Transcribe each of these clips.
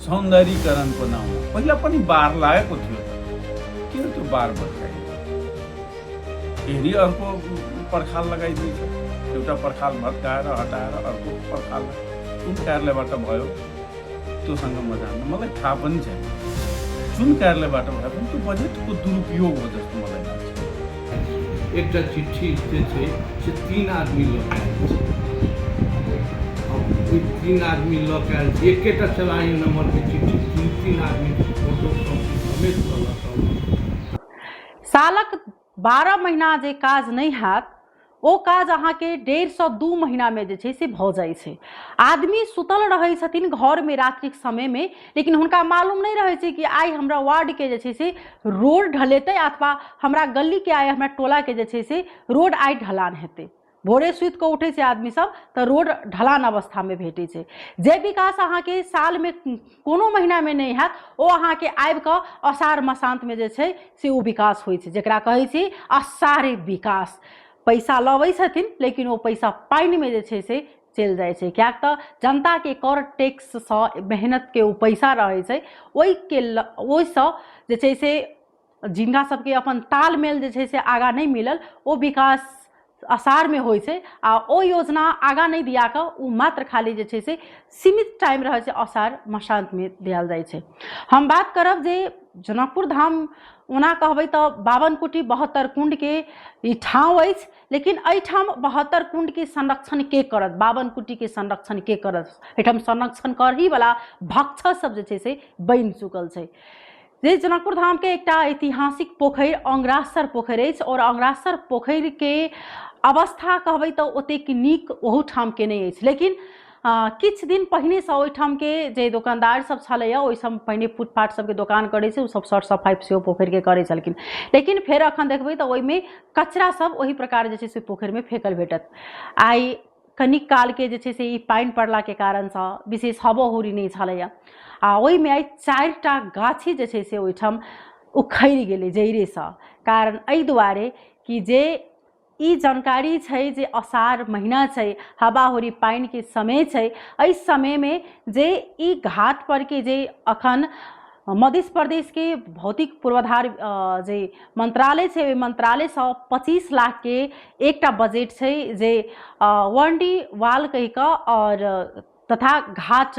सौन्दर्यीकरणको नाममा पहिला पनि बार लागेको थियो त, किन त्यो बार भत्काइयो? फेरि अर्को पर्खाल लगाइदिन्छ। एउटा पर्खाल भत्काएर हटाएर अर्को पर्खाल कुन कार्यालयबाट भयो त्योसँग म जान्न, मलाई थाहा पनि छैन। जुन कार्यालयबाट भए पनि त्यो बजेटको दुरुपयोग हो जस्तो मलाई लाग्छ। एकटा चिट्ठी जे छै से 3 आदमी लऽ कऽ आयल छै। अब ओहि 3 आदमी लऽ कऽ आयल छै, एकेटा चलानी नम्बरके चिट्ठी 3-3 आदमीके फोटो कॉपी समेत लऽ लऽ कऽ अबै छै। सालक 12 महीना जे काज नहि हैत ओ काज अहाँके 1.5 से 2 महीनामे जे छै से भऽ जाइ छै। आदमी सुतल रहै छथिन घरमे रात्रिक समयमे, लेकिन हुनका मालूम नहि रहै छै कि आइ हमरा वार्डके जे छै से रोड ढलेतै अथवा हमरा गलीके आइ हमरा टोलाके जे छै से रोड आइ ढलान हेतै। भोरे सुति कऽ उठै छै आदमी सब तऽ रोड ढलान अवस्थामे भेटै छै। जे विकास अहाँके सालमे कोनो महीनामे नहि हैत ओ अहाँके आबि कऽ अषाढ़ मसान्तमे जे छै से ओ विकास होइ छै, जकरा कहै छी अषाढ़े विकास। पैसा लबै छथिन लेकिन ओ पैसा पानिमे जे छै से चलि जाइ छै, किएक तऽ जनताके कर टैक्ससँ मेहनतके ओ पैसा रहै छै, ओहिके ओहिसँ जे छै से जिनका सबके अपन तालमेल जे छै से आगाँ नहि मिलल, ओ विकास अषाढ़मे होइ छै आ ओ योजना आगाँ नहि दिया कऽ ओ मात्र खाली जे छै से सीमित टाइम रहै छै, अषाढ़ मसान्तमे दियाल जाइ छै। हम बात करब जे जनकपुर धाम ओना कहबै तऽ 52 कुटी 72 कुण्डके ई ठाँव अछि, लेकिन एहिठाम 72 कुण्डके संरक्षण के करत, 52 कुटीके संरक्षण के करत? एहिठाम संरक्षण करहीवला भक्षक सब जे छै से बनि चुकल छै। जे जनकपुर धामके एकटा ऐतिहासिक पोखरि अंग्रासर पोखरि अछि और अंग्रासर पोखरिके अवस्था कहबै तऽ ओतेक नीक ओहूठामके नहि अछि, लेकिन किछु दिन पहिनेसँ ओहिठामके जे दोकानदार सब छलैए, ओहिसँ पहिने फुटपाथ सबके दोकान करै छै, ओसब सर सफाइ सेहो पोखरिके करै छलखिन, लेकिन फेर एखन देखबै तऽ ओहिमे कचरा सब ओहि प्रकार जे छै से पोखरिमे फेकल भेटत। आइ कनिक कालके जे छै से ई पानि पड़लाके कारणसँ विशेष हवो हुरी नहि छलैए आ ओहिमे आइ 4टा गाछी जे छै से ओहिठाम उखड़ि गेलै जड़िसँ। कारण एहि दुआरे कि जे ई जानकारी छै जे अषाढ़ महीना छै, हवा हुरी पानिके समय छै, एहि समयमे जे ई घाट परके जे अखन मध्य प्रदेशके भौतिक पूर्वाधार जे मंत्रालय छै, ओहि मंत्रालयसँ 25 लाखके एकटा बजट छै जे वनडी वाल कहि कऽ आओर तथा घाट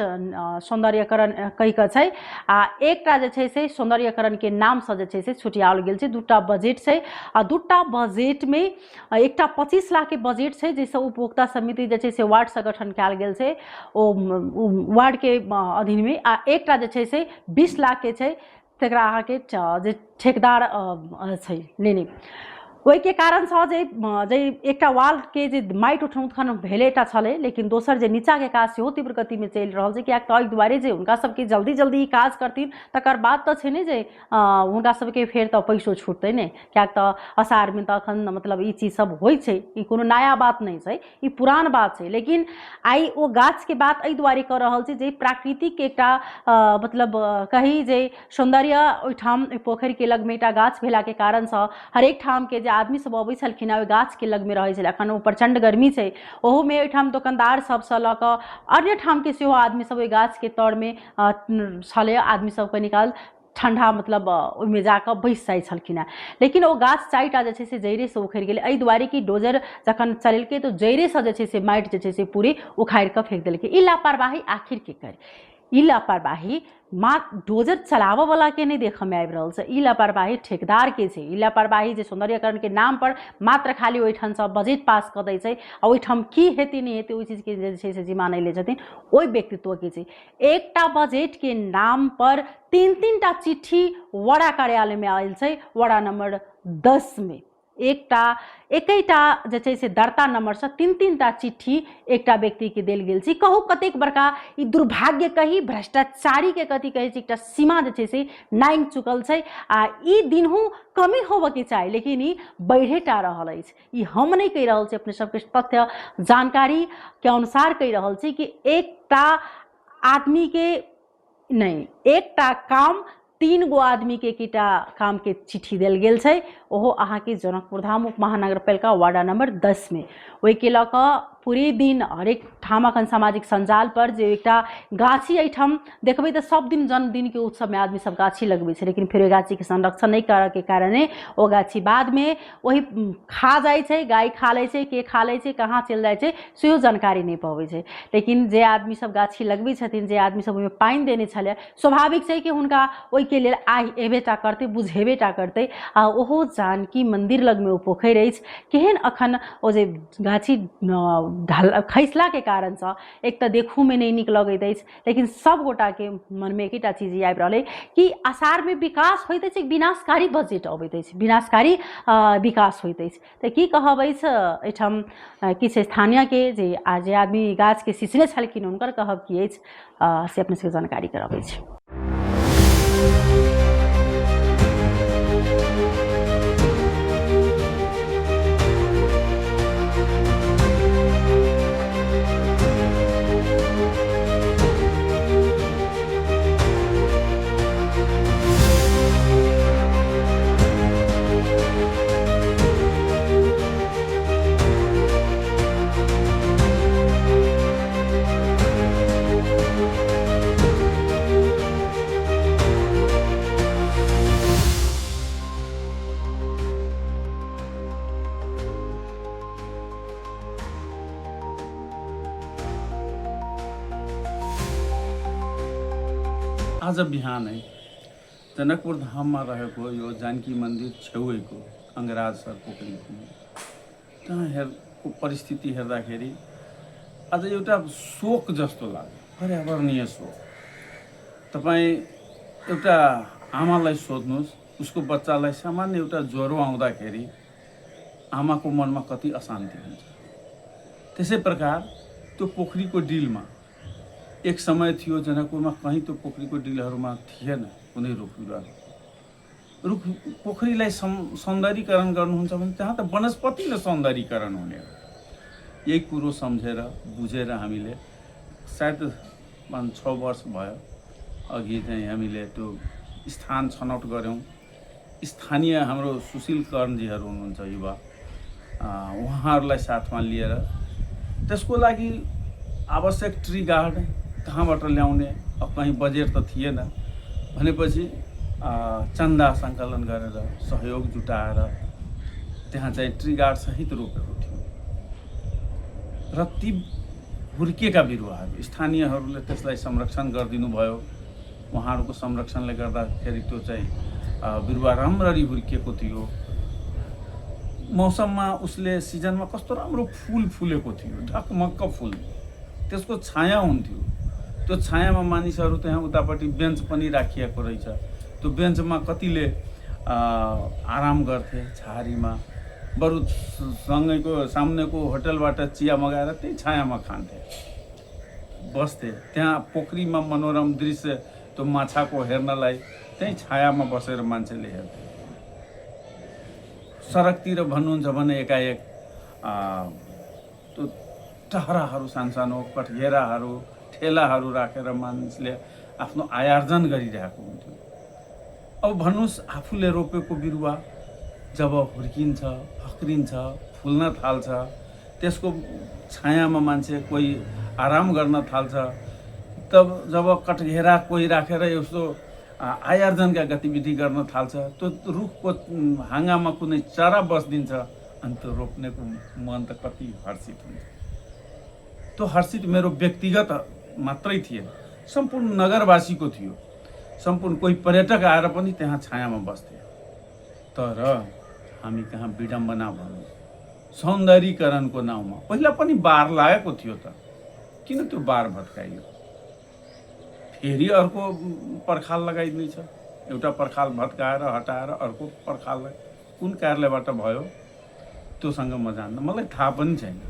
सौन्दर्यकरण कहि कऽ छै आ एकटा जे छै से सौन्दर्यकरणके नामसँ जे छै से छुटियाओल गेल छै। 2टा बजट छै आ 2टा बजटमे एकटा 25 लाखके बजट छै, जाहिसँ उपभोक्ता समिति जे छै से वार्डसँ गठन कयल गेल छै ओ वार्डके अधीनमे, आ एकटा जे छै से 20 लाखके छै, तकरा अहाँके जे ठेकेदार छै लेने। ओहिके कारणसँ जे जे एकटा वालके जे माटि उठन उत्खनन भेलेटा छलै, लेकिन दोसर जे नीचाँके काज सेहो तीव्र गतिमे चलि रहल छै, किएक तऽ एहि दुआरे जे हुनका सबके जल्दी जल्दी ई काज करथिन तकर बाद तऽ छै ने जे हुनका सबके फेर तऽ पैसो छुटतै ने, किएक तऽ अषाढ़मे तऽ एखन मतलब ई चीज सब होइ छै, ई कोनो नया बात नहि छै, ई पुरान बात छै। लेकिन आइ ओ गाछके बात एहि दुआरे कऽ रहल छी जे प्राकृतिक एकटा मतलब कही जे सौन्दर्य ओहिठाम ओहि पोखरिके लगमे एकटा गाछ भेलाके कारणसँ हरेक ठामके जे आदमी सब अबै छलखिन हँ ओहि गाछके लगमे रहै छलै। एखन ओ प्रचण्ड गर्मी छै, ओहूमे ओहिठाम दोकानदार सबसँ लऽ कऽ अन्य ठामके सेहो आदमी सब ओहि गाछके तरमे छलै, आदमी सब कनी काल ठण्डा मतलब ओहिमे जाकऽ बैस जाइ छलखिन हेँ। लेकिन ओ गाछ 4टा जे छै से जड़िसँ उखड़ि गेलै, एहि दुआरे कि डोजर जखन चलेलकै तऽ जड़िसँ जे छै से माटि जे छै से पूरे उखाड़ि कऽ फेक देलकै। ई लापरवाही आखिर के करै? ई लापरवाही डोजर चलाबऽवलाके नहि देखऽमे आबि रहल छै, ई लापरवाही ठेकेदारके छै। ई लापरवाही जे सौन्दर्यकरणके नामपर मात्र खाली ओहिठामसँ बजट पास कऽ दै छै आ ओहिठाम की हेतै नहि हेतै ओहि चीजके जे छै से जिम्मा नहि लै छथिन, ओहि व्यक्तित्वके छै। एकटा बजटके नाम पर 3-3टा चिट्ठी वड़ा कार्यालयमे आयल छै, वड़ा नंबर 10 मे एकेटा जे छै से दर्ता नंबरसँ 3-3टा चिट्ठी एकटा व्यक्तिके देल गेल छै। कहू कतेक बड़का ई दुर्भाग्य कही, भ्रष्टाचारीके कथी कहै छै, एकटा सीमा जे छै से नाँघि चुकल छै आ ई दिनहु कमी होबऽके चाही, लेकिन ई बढ़ेटा रहल अछि। ई हम नहि कहि रहल छी, अपने सबके तथ्य जानकारीके अनुसार कहि रहल छी कि एकटा आदमीके नहि, एकटा काम 3 गो आदमीके एकटा कामके चिट्ठी देल गेल छै, ओहो अहाँके जनकपुर धाम उप महानगरपालिका वार्ड नंबर 10 मे। ओहिके लऽ कऽ पूरे दिन हरेक ठाम अखन सामाजिक सञ्जाल पर जे एकटा गाछी एहिठाम देखबै तऽ सब दिन जन्मदिनके उत्सवमे आदमी सब गाछी लगबै छै, लेकिन फेर ओहि गाछीके संरक्षण नहि करऽके कारणे ओ गाछी बादमे ओहि खा जाइ छै, गाय खा लै छै, के खा लै छै, कहाँ चलि जाइ छै सेहो जानकारी नहि पबै छै। लेकिन जे आदमी सब गाछी लगबै छथिन, जे आदमी सब ओहिमे पानि देने छलै, स्वाभाविक छै कि हुनका ओहिके लेल आइ एबे टा करतै, बुझेबे टा करतै। आ ओहो जानकी मन्दिर लगमे ओ पोखरि अछि, केहन अखन ओ जे गाछी ढल खसलाके कारणसँ एक तऽ देखूमे नहि नीक लगैत अछि, लेकिन सब गोटाके मनमे एकेटा चीज ई आबि रहल अइ कि आषाढ़मे विकास होइत अछि, विनाशकारी बजट अबैत अछि, विनाशकारी विकास होइत अछि। तऽ की कहब अछि एहिठाम किछु स्थानीयके जे आ जे आदमी गाछके सिंचने छलखिन हुनकर कहब की अछि से अपने सबके जानकारी कराबै छी। आज बिहानै जनकपुर धाममा रहेको यो जानकी मन्दिर छेउको अङ्गराज सर पोखरी त्यहाँ हेरको परिस्थिति हेर्दाखेरि आज एउटा शोक जस्तो लाग्यो, पर्यावरणीय शोक। तपाईँ एउटा आमालाई सोध्नुहोस्, उसको बच्चालाई सामान्य एउटा ज्वरो आउँदाखेरि आमाको मनमा कति अशान्ति हुन्छ। त्यसै प्रकार त्यो पोखरीको डिलमा एक समय थियो जनकपुरमा कहीँ त्यो पोखरीको डिलहरूमा थिएन कुनै रुख बिरुवाहरू। रुख पोखरीलाई सौन्दर्यीकरण गर्नुहुन्छ भने त्यहाँ त वनस्पतिले सौन्दर्यीकरण हुने हो। यही कुरो सम्झेर बुझेर हामीले सायद 5-6 वर्ष भयो अघि चाहिँ हामीले त्यो स्थान छनौट गऱ्यौँ। स्थानीय हाम्रो सुशील कर्णजीहरू हुनुहुन्छ युवा, उहाँहरूलाई साथमा लिएर त्यसको लागि आवश्यक ट्री गार्ड कहाँबाट ल्याउने, अब कहीँ बजेट त थिएन भनेपछि चन्दा सङ्कलन गरेर सहयोग जुटाएर त्यहाँ चाहिँ ट्री गार्ड सहित रोपेको थियो। र ती हुर्किएका बिरुवाहरू स्थानीयहरूले त्यसलाई संरक्षण गरिदिनु भयो। उहाँहरूको संरक्षणले गर्दाखेरि त्यो चाहिँ बिरुवा राम्ररी हुर्किएको थियो। मौसममा उसले सिजनमा कस्तो राम्रो फुल फुलेको थियो, ढकमक्क फुल, त्यसको छाया हुन्थ्यो। त्यो छायामा मानिसहरू त्यहाँ उतापट्टि बेन्च पनि राखिएको रहेछ। त्यो बेन्चमा कतिले आराम गर्थे छहारीमा, बरु सँगैको सामुन्नेको होटलबाट चिया मगाएर त्यही छायामा खान्थे, बस्थे। त्यहाँ पोखरीमा मनोरम दृश्य त्यो माछाको हेर्नलाई त्यही छायामा बसेर मान्छेले हेर्थे। सडकतिर भन्नुहुन्छ भने एकाएक त्यो टहराहरू सानसानो कठघेराहरू ठेलाहरू राखेर मानिसले आफ्नो आयार्जन गरिरहेको हुन्थ्यो। अब भन्नुहोस्, आफूले रोपेको बिरुवा जब हुर्किन्छ, फक्रिन्छ, फुल्न थाल्छ, त्यसको छायामा मान्छे कोही आराम गर्न थाल्छ, तब जब कठघेरा कोही राखेर यस्तो आयार्जनका गतिविधि गर्न थाल्छ, त्यो रुखको हाँगामा कुनै चरा बसिदिन्छ, अनि त्यो रोप्नेको मन त कति हर्षित हुन्छ। त्यो हर्षित मेरो व्यक्तिगत मात्रै थिएन, सम्पूर्ण नगरवासीको थियो। सम्पूर्ण कोही पर्यटक आएर पनि त्यहाँ छायामा बस्थे। तर हामी कहाँ विडम्बना भनौँ, सौन्दर्यीकरणको नाउँमा पहिला पनि बार लागेको थियो त किन त्यो बार भत्काइयो? फेरि अर्को पर्खाल लगाइदिन्छ, एउटा पर्खाल भत्काएर हटाएर अर्को पर्खाल कुन कार्यालयबाट भयो त्योसँग म जान्न, मलाई थाहा पनि छैन।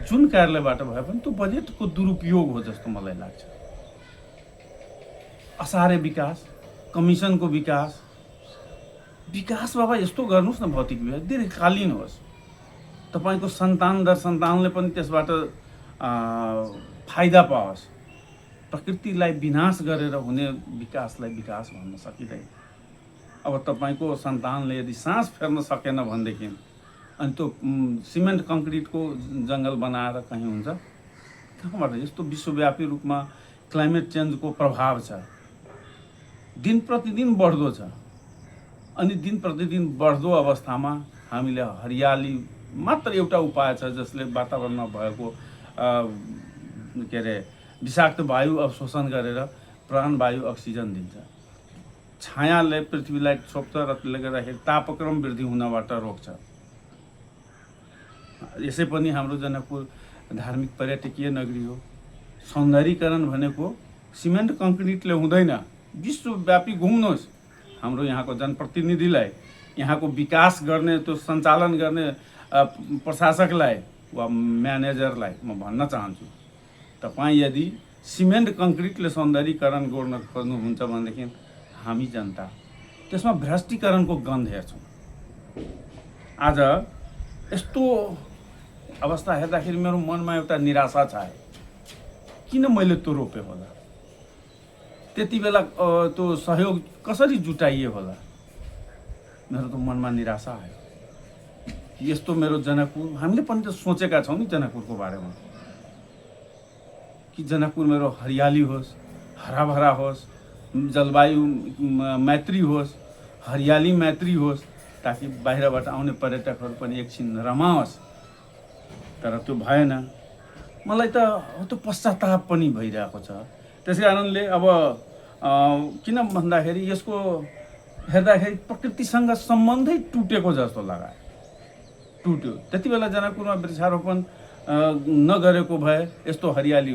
जुन कार्यालयबाट भए पनि त्यो बजेटको दुरुपयोग हो जस्तो मलाई लाग्छ। असारे विकास, कमिसनको विकास, विकास बाबा यस्तो गर्नुहोस् न, भौतिक विकास दीर्घकालीन होस्, तपाईँको सन्तान दर सन्तानले पनि त्यसबाट फाइदा पाओस्। प्रकृतिलाई विनाश गरेर हुने विकासलाई विकास भन्न सकिँदैन। अब तपाईँको सन्तानले यदि सास फेर्न सकेन भनेदेखि अनि त्यो सिमेन्ट कङ्क्रिटको जङ्गल बनाएर कहीँ हुन्छ? कहाँबाट? यस्तो विश्वव्यापी रूपमा क्लाइमेट चेन्जको प्रभाव छ, दिन प्रतिदिन बढ्दो छ। अनि दिन प्रतिदिन बढ्दो अवस्थामा हामीले हरियाली मात्र एउटा उपाय छ जसले वातावरणमा भएको के अरे विषाक्त वायु अवशोषण गरेर प्राणवायु अक्सिजन दिन्छ। छायाले पृथ्वीलाई छोप्छ र त्यसले गर्दाखेरि तापक्रम वृद्धि हुनबाट रोक्छ। यसै पनि हाम्रो जनकपुर धार्मिक पर्यटकीय नगरी हो। सौन्दर्यीकरण भनेको सिमेन्ट कङ्क्रिटले हुँदैन। विश्वव्यापी घुम्नुहोस्, हाम्रो यहाँको जनप्रतिनिधिलाई, यहाँको विकास गर्ने त्यो सञ्चालन गर्ने प्रशासकलाई वा म्यानेजरलाई म भन्न चाहन्छु, तपाईँ यदि सिमेन्ट कङ्क्रिटले सौन्दर्यीकरण गर्न खोज्नुहुन्छ भनेदेखि हामी जनता त्यसमा भ्रष्टीकरणको गन्ध हेर्छौँ। आज यस्तो अवस्था हेर्दाखेरि मेरो मनमा एउटा निराशा छ, किन मैले त्यो रोपेँ होला, त्यति बेला त्यो सहयोग कसरी जुटाइयो होला। मेरो त मनमा निराशा आयो कि यस्तो मेरो जनकपुर, हामीले पनि त सोचेका छौँ नि जनकपुरको बारेमा कि जनकपुर मेरो हरियाली होस्, हराभरा होस्, जलवायु मैत्री होस्, हरियाली मैत्री होस्, ताकि बाहिरबाट आउने पर्यटकहरू पनि एकछिन रमाओस्। तर त्यो भएन। मलाई त त्यो पश्चाताप पनि भइरहेको छ। त्यस कारणले अब किन भन्दाखेरि यसको हेर्दाखेरि प्रकृतिसँग सम्बन्धै टुटेको जस्तो लगायो, टुट्यो। त्यति बेला जनकपुरमा वृक्षारोपण नगरेको भए यस्तो हरियाली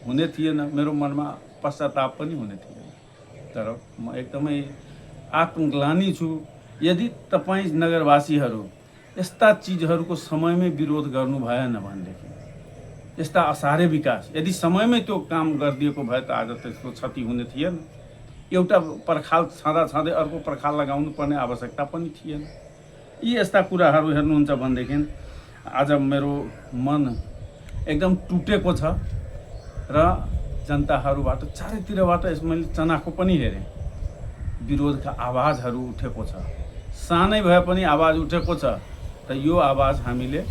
हुने थिएन, मेरो मनमा पश्चाताप पनि हुने थिएन। तर म एकदमै आत्मग्लानी छु। यदि तपाईँ नगरवासीहरू यस्ता चिजहरूको समयमै विरोध गर्नु भएन भनेदेखि, यस्ता असारे विकास यदि समयमै त्यो काम गरिदिएको भए त आज त्यस्तो क्षति हुने थिएन। एउटा पर्खाल छँदा छँदै अर्को पर्खाल लगाउनु पर्ने आवश्यकता पनि थिएन। यी यस्ता कुराहरू हेर्नुहुन्छ भनेदेखि आज मेरो मन एकदम टुटेको छ र जनताहरूबाट चारैतिरबाट यस मैले चनाखो पनि हेरेँ, विरोधका आवाजहरू उठेको छ, सानै भए पनि आवाज उठेको छ। र यो आवाज हामीले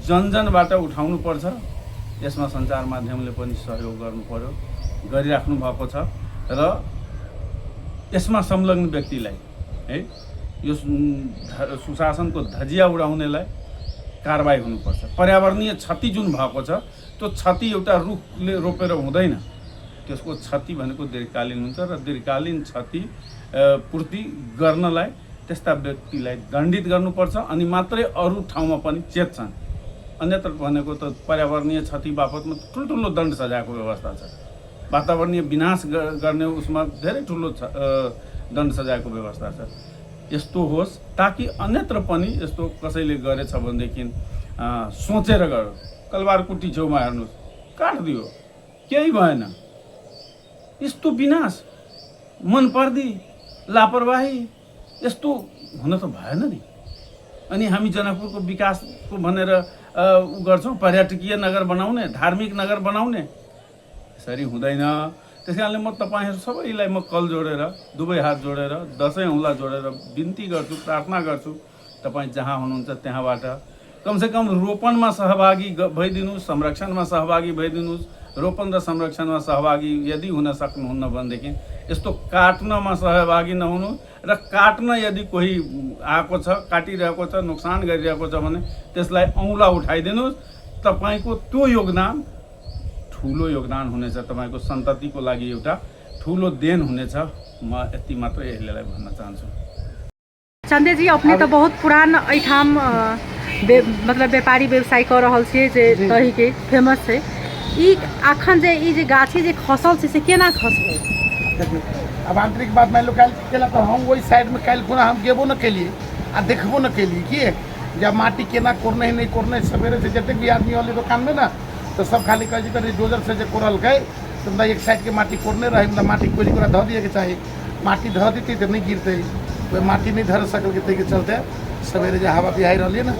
जनजनबाट उठाउनुपर्छ। यसमा सञ्चार माध्यमले पनि सहयोग गर्नु पर्यो, गरिराख्नु भएको छ। र यसमा संलग्न व्यक्तिलाई है, यो सुशासनको धजिया उडाउनेलाई कारवाही हुनुपर्छ। पर्यावरणीय क्षति जुन भएको छ त्यो क्षति एउटा रुखले रोपेर हुँदैन, त्यसको क्षति भनेको दीर्घकालीन हुन्छ र दीर्घकालीन क्षति पूर्ति गर्नलाई त्यस्ता व्यक्तिलाई दण्डित गर्नुपर्छ, अनि मात्रै अरू ठाउँमा पनि चेत्छन्। अन्यत्र भनेको त पर्यावरणीय क्षति बापतमा ठुल्ठुलो दण्ड सजायको व्यवस्था छ, वातावरणीय विनाश गर्ने उसमा धेरै ठुलो दण्ड सजायको व्यवस्था छ। यस्तो होस् ताकि अन्यत्र पनि यस्तो कसैले गरेछ भनेदेखि सोचेर गर। कलवारकुटी छेउमा हेर्नुहोस्, काटिदियो, केही भएन। यस्तो विनाश, मनपर्दी, लापरवाही यस्तो हुन त भएन नि। अनि हामी जनकपुरको विकासको भनेर उ गर्छौँ, पर्यटकीय नगर बनाउने, धार्मिक नगर बनाउने, यसरी हुँदैन। त्यस कारणले म तपाईँहरू सबैलाई म कल जोडेर, दुवै हात जोडेर, दसैँ औँला जोडेर बिन्ती गर्छु, प्रार्थना गर्छु, तपाईँ जहाँ हुनुहुन्छ त्यहाँबाट कमसेकम रोपणमा सहभागी भइदिनुहोस्, संरक्षणमा सहभागी भइदिनुहोस्। रोपण र संरक्षणमा सहभागी यदि हुन सक्नुहुन्न भनेदेखि यस्तो काट्नमा सहभागी नहुनु र काट्न यदि कोही आएको छ, काटिरहेको छ, नोक्सान गरिरहेको छ भने त्यसलाई औँला उठाइदिनुहोस्। तपाईँको त्यो योगदान ठुलो योगदान हुनेछ, तपाईँको सन्ततिको लागि एउटा ठुलो then हुनेछ। म यति मात्रै यसलाई भन्न चाहन्छु। चंदे जी, अपने तऽ बहुत पुरान एहिठाम मतलब व्यापारी व्यवसाय कऽ रहल छियै जे दहीके फेमस छै। ई अखन जे ई जे गाछी जे खसल छै से केना खसलै? देखियौ, आब आंतरिक बात मानि लो काल्हि केला तऽ हम ओहि साइडमे काल्हि खुना हम गेबो न केलियै आ देखबो न केलियै कि जब माटी केना कोरने है नहि कोरने है। सवेरे से जतेक भी आदमी अलै दोकानमे ने तऽ सब खाली कहै छै कनि डोजर से जे कोरलकै तऽ मतलब एक साइडके माटी कोरने रहै, मतलब माटी कोरि ओकरा धऽ दिएके चाही, माटी धऽ देतै तऽ नहि गिरतै, ओहि माटी नहि धर सकलकै, ताहिके चलते सवेरे जे हवा बिहाड़ि रहलै ने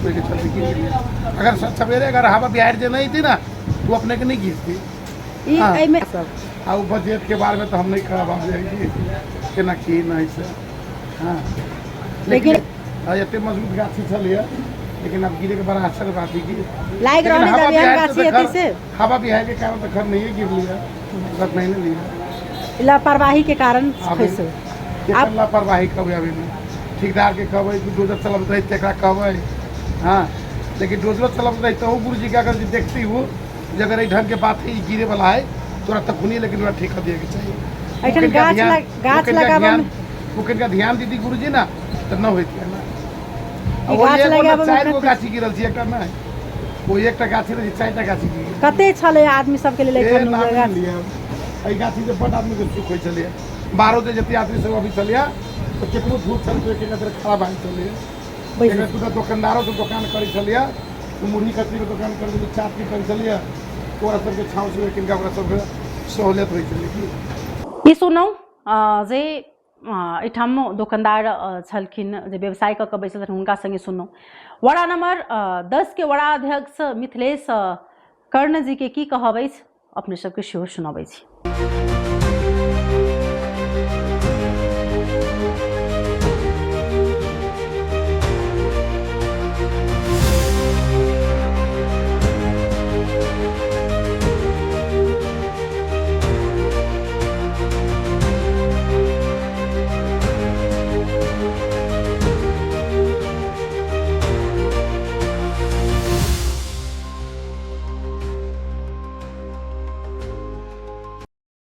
ओहिके चलते गिर गेलै। अगर सवेरे अगर हवा बिहाड़ि जे नहि अयतै ने तऽ ओ अपनेके नहि गिरतै। ई हाँ। एहिमे सब आ ओ बजटके बारेमे तऽ हम नहि कहब आब जे कि केना की नहि से। हँ, लेकिन लेकिन एते मजबूत गाछी छलैए। लेकिन अब गिरे के बड़ा आश्चर्य बात है कि लागि लेकिन रहल हवा जब एहन बिहार से गाछी तो हेतै से हवा बिहार के कारण तो घर नहीं गिर लिया, घर नहीं लिया। लापरवाही के कारण आब खसै। केकर लापरवाही कहबै अभी में? ठेकेदार के कहबै कि डोजर चलबैत रही तकरा कहबै। हाँ, लेकिन डोजरो चलबैत रही तो गुरुजी के अगर देखती हो जे अगर एहि ढंग के बात है, ई गिरे वाला है तोरा तक हुनी, लेकिन ओकरा ठेका दिए के चाहिए। एहिठाम ओकरा गाछ ध्यान- गाछ ओकरा लगाबऽ ध्यान- मे- ओकरा ध्यान दीदी गुरुजी ना तऽ न होइत ना। ई गाछ लगाबऽ मे चारि गो कते- गाछी गिरल छै, एकटा नहि, ओ एकटा गाछी रहै छै, चारिटा गाछी गिरल। कते छलै आदमी सबके लेल ए, एहिठाम नाम गाछ? नहि लिअ। एहि गाछी से बड आदमी के सुख होइ छलैए। 12 बजे जते यात्री सब अबै छलैए तऽ केकरो धूप छल तऽ एक एक खड़ा भए छलैए। बैस एक दूटा दोकानदारो सब दोकान करै छलैए, ओ मुरही कचरीके दोकान करै छलै, चाट के करै छलैए, ओकरा सबके छाँव से किनका ओकरा सबके सहूलियत होइ छलै। की ई सुनौ जे एहिठाम दोकानदार छलखिन जे व्यवसाय कऽ कऽ बैसल छलखिन, हुनका सङ्गे सुनलहुँ। वड़ा नंबर 10 के वड़ा अध्यक्ष मिथिलेश कर्ण जी के की कहब अछि अपने सबके सेहो सुनाबै छी।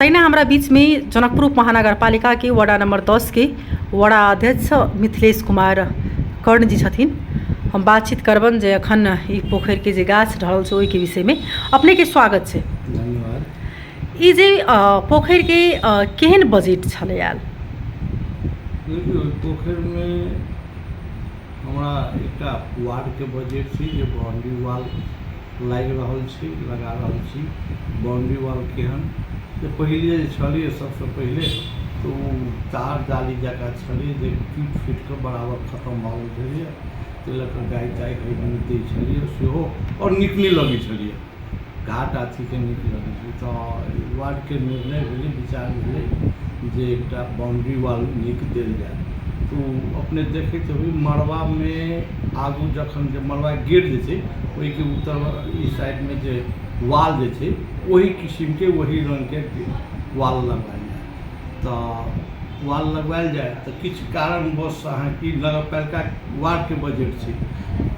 तहिना हमरा बीचमे जनकपुर उपमहानगरपालिकाके वडा नंबर 10 के वडा अध्यक्ष मिथिलेश कुमार कर्ण जी छथिन। हम बातचीत करबनि जे अखन ई पोखरिके जे गाछ ढलल छै ओहिके विषयमे। अपनेके स्वागत छै। धन्यवाद। ई जे पोखरिके केहन बजट छलै आयल? देखियौ, पोखरिमे हमरा एकटा वार्डके बजट छै जे बाउंड्री वाल लागि रहल छी, लगा रहल छी। बाउंड्री वाल केहन जे पहिले जे छलैए सबसँ पहिले तऽ ओ तार जाली जकाँ छलै जे टूटि फूटिकऽ बराबर खतम भऽ गेल छलैए, ताहि लऽ कऽ गाय ताय नहि दै छलैए सेहो, आओर नीक नहि लगै छलैए, घाट अथीके नीक लगै छलै। तऽ वार्डके निर्णय भेलै, विचार भेलै जे एकटा बाउंड्री वाल नीक देल जाय। तऽ ओ अपने देखैत हेबै मड़बामे आगू जखन जे मड़बा गेट जे छै ओहिके उत्तर ई साइडमे जे वाल जे छै ओही किसिमके ओही रङ्गके वाल लगवायल जाय। तऽ वाल लगवायल जाय तऽ किछु कारणवश अहाँके नगरपालिका वार्डके बजट छै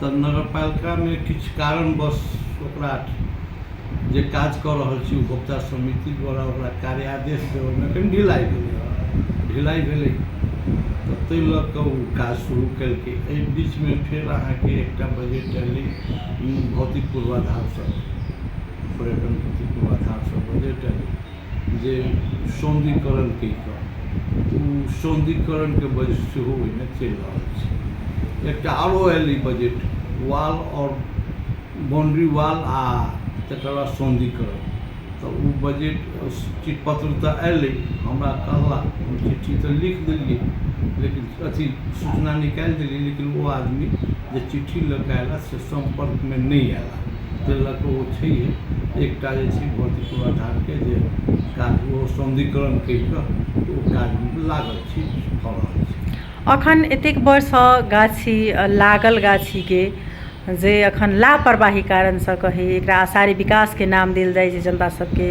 तऽ नगरपालिकामे किछु कारणवश ओकरा जे काज कऽ रहल छी उपभोक्ता समिति द्वारा ओकरा कार्यादेश देबऽमे कनि ढिलाइ भेलै। ढिलाइ भेलै तऽ ताहि लऽ कऽ ओ काज शुरू केलकै। एहि बीचमे फेर अहाँके एकटा बजट अयलै भौतिक पूर्वाधारसँ, पर्यटन भौतिक पूर्वाधारसँ बजट अयलै जे सौन्दर्यीकरण कहि कऽ, ओ सौन्दर्यीकरणके बजट सेहो ओहिमे चलि रहल छै। एकटा आरो अयलै बजट वाल आओर बाउंड्री वाल आ तकर बाद सौन्दर्यीकरण। तऽ ओ बजट पत्र तऽ अयलै, हमरा कहला, हम चिट्ठी तऽ लिख देलियै, लेकिन अथी सूचना निकालि देलियै, लेकिन ओ आदमी जे चिट्ठी लऽ कऽ अयला से सम्पर्कमे नहि अयला, ताहि लऽ कऽ ओ छैहे। एकटा जे छै भौतिक पूर्वाधारके जे काज ओ सौन्दर्यीकरण करि कऽ ओ काज लागल छै, भऽ रहल छै। अखन एतेक वर्षसँ गाछी लागल, गाछीके जे अखन लापरवाही कारणसँ कही एकरा आसारी विकासके नाम देल जाइ छै, जनता सबके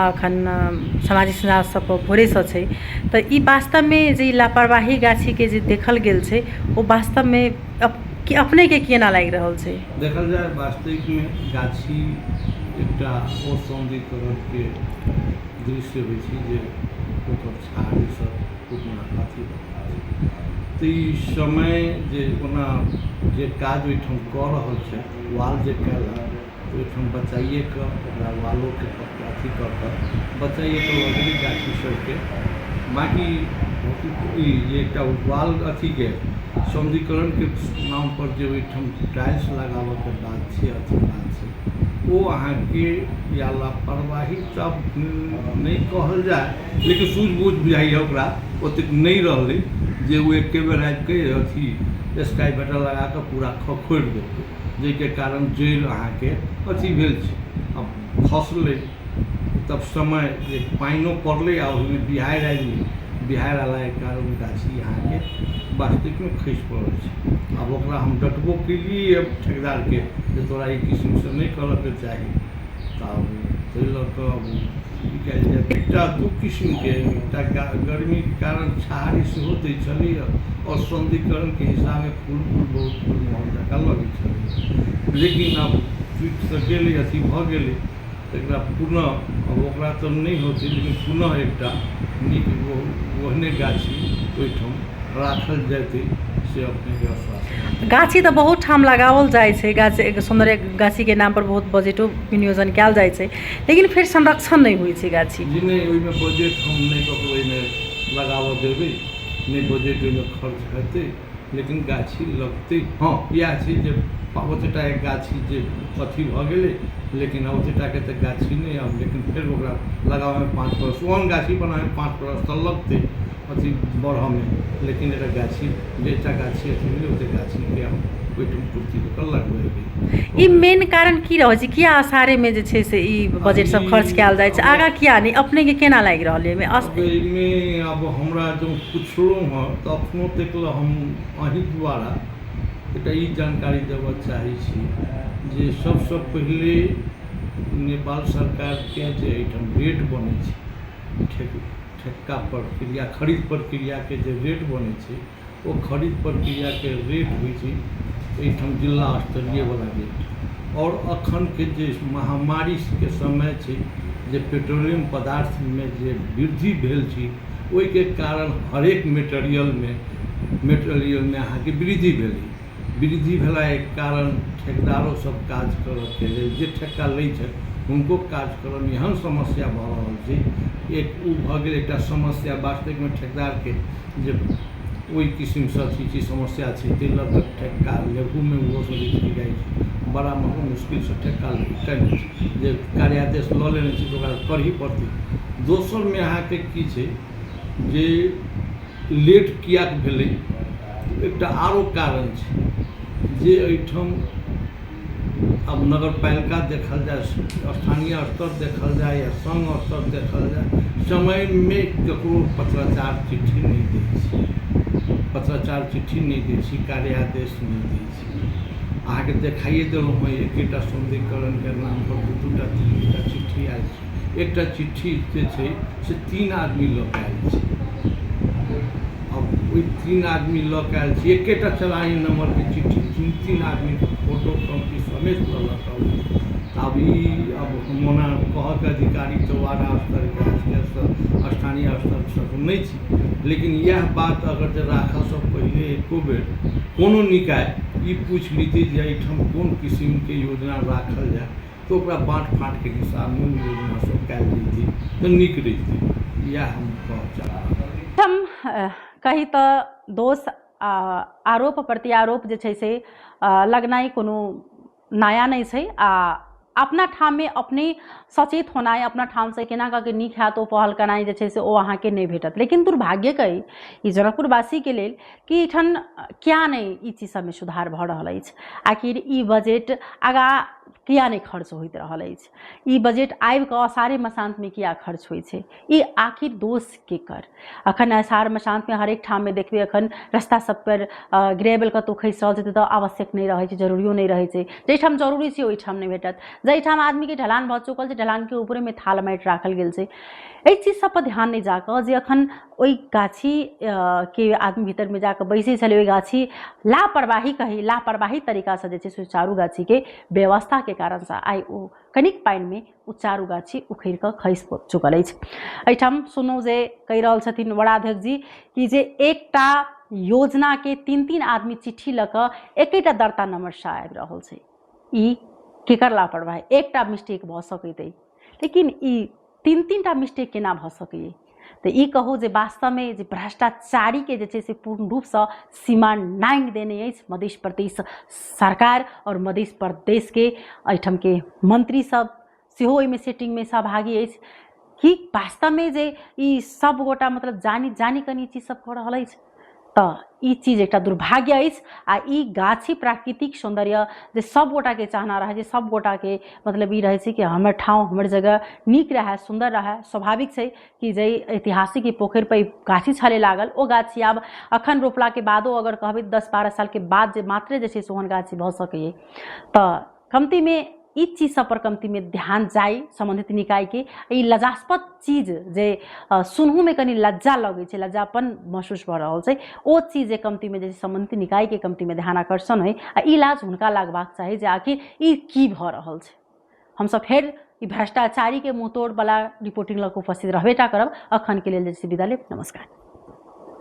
अखन सामाजिक सञ्जाल सब पर भोरेसँ छै, तऽ ई वास्तवमे जे ई लापरवाही गाछीके जे देखल गेल छै ओ वास्तवमे अपनेके केना लागि रहल छै? देखल जाय वास्तविकमे गाछी एकटा ओ सौन्दर्यीकरणके दृश्य होइ छै जे ओकर छाहरिसँ उपमा अथी भऽ जाइ छै। तऽ ई समय जे ओना जे काज ओहिठाम कऽ रहल छै, वाल जे कयलक ओहिठाम बचाइए कऽ ओकरा वालोके अथी कऽ कऽ बचाइए कऽ लऽ गेलै गाछी सबके। बाँकी ई जे एकटा वाल अथीके सौन्दर्यीकरणके नामपर जे ओहिठाम टाइल्स लगाबऽके बात छै, अथी बात छै, ओ अहाँके या लापरवाही तऽ नहि कहल जाय, लेकिन सूझबूझ बुझाइए ओकरा ओतेक नहि रहलै जे ओ एके बेर आबिके अथी स्काई बेटर लगा कऽ पूरा खखोरि देलकै, जाहिके कारण जड़ि अहाँके अथी भेल छै। आब खसलै तब समय जे पानिओ पड़लै आ ओहिमे बिहाड़ि आबि गेलै, बिहाड़ि अयलाके कारण गाछी अहाँके वास्तविकमे खसि पड़ल छै। आब ओकरा हम डँटबो केलियै ठेकेदारके जे तोरा एहि किसिमसँ नहि करऽके चाही। तऽ आब ताहि लऽ कऽ आब की कयल जाय। एकटा दू किसिमके, एकटा गर्मीके कारण छाहरि सेहो दै छलैए आओर सौन्दर्यीकरणके हिसाबे फूल फूल बहुत गुलमोहर जकाँ लगै छलै। लेकिन आब टूटि तऽ गेलै, अथी भऽ गेलै, तकरा पुनः आब ओकरा तऽ नहि होतै, लेकिन पुनः एकटा नीक ओहने गाछी ओहिठाम राखल जेतै से अपनेके आश्वासन। गाछी तऽ बहुत ठाम लगाओल जाइ छै, गाछ सौन्दर्य गाछीके नामपर बहुत बजटो विनियोजन कयल जाइ छै, लेकिन फेर संरक्षण नहि होइ छै गाछी। जी नहि, ओहिमे बजट हम नहि ककरो ओहिमे लगाबऽ देबै, नहि बजट ओहिमे खर्च हेतै, लेकिन गाछी लगतै। हँ, इएह छै जे ओतेक टाके गाछी जे अथी भऽ गेलै, लेकिन ओतेक टाके तऽ गाछी नहि आब, लेकिन फेर ओकरा लगाबऽमे 5 बरस, ओहन गाछी बनाबैमे 5 बरस तऽ लगतै अथी बढ़ऽमे, लेकिन एकटा गाछी जे एकटा गाछी अथी भेलै ओतेक गाछीके हम ओहिठाम पूर्ति कऽ कऽ लगबेबै। ई मेन कारण की रहै छै, किया असारेमे जे छै से ई बजट सब खर्च कयल जाइ छै, आगाँ किया नहि, अपनेके केना लागि रहल एहिमे? एहिमे आब हमरा जँ पुछलहुँ हँ तऽ अखनो तक लए हम अहीं द्वारा एकटा ई जानकारी देबऽ चाहै छी जे सबसँ पहिले नेपाल सरकारके जे एहिठाम रेट बनै छै ठेक्का प्रक्रिया, खरीद प्रक्रियाके जे रेट बनै छै, ओ खरीद प्रक्रियाके रेट होइ छै एहिठाम जिला स्तरीयवला रेट। आओर अखनके जे महामारीके समय छै, जे पेट्रोलियम पदार्थमे जे वृद्धि भेल छै, ओहिके कारण हरेक मेटेरियलमे अहाँके वृद्धि भेलै। वृद्धि भेलाके कारण ठेकेदारो सब काज करऽके लेल जे ठेका लै छथि हुनको काज करऽमे एहन समस्या भऽ रहल छै। एक ओ भऽ गेल एकटा समस्या वास्तविकमे ठेकेदारके जे ओहि किसिमसँ अथी छै, समस्या छै, ताहि लऽ कऽ ठेका लेबहोमे ओहो सब हिचकिचाइ छै। बड़ा मुश्किलसँ ठेका केने छै, जे कार्यादेश लऽ लेने छै तऽ ओकरा करही पड़तै। दोसरमे अहाँके की छै जे लेट किएक भेलै, एकटा आरो कारण छै जे एहिठाम आब नगरपालिका देखल जाय, स्थानीय स्तर देखल जाय या संघ स्तर देखल जाय, समयमे ककरो पत्राचार चिट्ठी नहि दै छै, पत्राचार चिट्ठी नहि दै छै, कार्यादेश नहि दै छै। अहाँके देखाइए देलहुँ हँ, एकेटा सौन्दर्यीकरणके नामपर 2-2 3-3 टा चिट्ठी आयल छै। एकटा चिट्ठी जे छै से 3 आदमी लऽ कऽ आयल छै। अब ओहि 3 आदमी लऽ कऽ आयल छै, एकेटा चलानी नम्बरके चिट्ठी 3-3 आदमीके फोटो कॉपी समेत लऽ लऽ कऽ अबै छै। आब ई अब हम ओना कहऽके अधिकारी तऽ वार्ड स्तरके स्थानीय स्तरसँ नहि छी, लेकिन इएह बात अगर जे राखऽसँ पहिले एको बेर कोनो निकाय ई पूछि लीतै जे एहिठाम कोन किसिमके योजना राखल जाय, तऽ ओकरा बाँट फाँटके हिसाबमे ओ योजना सब कयल जैतै तऽ नीक रहितै। इएह हम कहऽ चाहब। हम कही तऽ दोष आरोप प्रत्यारोप जे छै से लगनाइ कोनो नया नहि छै। आ अपना ठाममे अपने सचेत होनाइ, अपना ठामसँ केना कऽ के नीक हैत ओ पहल केनाइ जे छै से ओ अहाँके नहि भेटत। लेकिन दुर्भाग्यके अइ ई जनकपुरवासीके लेल कि एहिठाम किया नहि ई चीज सबमे सुधार भऽ रहल अछि, आखिर ई बजट आगाँ किया नहि खर्च होइत रहल अछि, ई बजट आबि कऽ असारे मसान्तमे किया खर्च होइ छै, ई आखिर दोष केकर? अखन असार मसान्तमे हरेक ठाममे देखबै अखन रस्ता सब पर ग्रेवल कतहु खसि रहल छै तऽ आवश्यक नहि रहै छै, जरूरियो नहि रहै छै। जाहिठाम जरूरी छै ओहिठाम नहि भेटत, जाहिठाम आदमीके ढलान भऽ चुकल छै ढलानके ऊपरेमे थाल माटि राखल गेल छै। एहि चीज सब पर ध्यान नहि जाकऽ जे अखन ओहि गाछी के आदमी भीतरमे जाकऽ बैसै छलै, ओहि गाछी लापरवाही कही लापरवाही तरीकासँ जे छै से चारू गाछीके व्यवस्थाके कारणसँ आइ ओ कनिक पानिमे ओ चारू गाछी उखड़ि कऽ खसि चुकल अछि। एहिठाम सुनू जे कहि रहल छथिन वडाध्यक्ष जी कि जे एकटा योजनाके 3-3 आदमी चिट्ठी लऽ कऽ एकेटा दर्ता नम्बरसँ आबि रहल छै, ई केकर लापरवाही? एकटा मिस्टेक भऽ सकैत अइ, लेकिन ई 3-3 टा मिस्टेक केना भऽ सकैए? तऽ ई कहू जे वास्तवमे जे भ्रष्टाचारीके जे छै से पूर्ण रूपसँ सीमा नाँघि देने अछि मध्य प्रदेश सरकार आओर मध्य प्रदेशके एहिठामके मंत्री सब सेहो एहिमे सेटिंगमे सहभागी अछि। कि वास्तवमे जे ई सब गोटा मतलब जानि जानि कऽ ई चीज सब कऽ रहल अछि? तऽ ई चीज एकटा दुर्भाग्य अछि। आ ई गाछी प्राकृतिक सौन्दर्य जे सब गोटाके चाहना रहै छै, सब गोटाके मतलब ई रहै छै कि हमर ठाँव हमर जगह नीक रहए, सुन्दर रहए। स्वाभाविक छै कि जाहि ऐतिहासिक ई पोखरि पर ई गाछी छलै लागल, ओ गाछी आब अखन रोपलाके बादो अगर कहबै 10-12 सालके बाद जे मात्रे जे छै से ओहन गाछी भऽ सकैए। तऽ कमतीमे ई चीज सब पर कमतीमे ध्यान जाय सम्बन्धित निकायके। ई लज्जास्पद चीज जे सुनहुमे कनि लज्जा लगै छै, लज्जापन महसूस भऽ रहल छै, ओ चीज जे कमतीमे जे सम्बन्धित निकायके कमतीमे ध्यान आकर्षण होइ आ ई लाज हुनका लागबाक चाही जे आखिर ई की भऽ रहल छै। हमसब फेर ई भ्रष्टाचारीके मुँहतोड़वला रिपोर्टिंग लऽ कऽ उपस्थित रहबे टा करब। अखनके लेल जे छै विदा लेब। नमस्कार।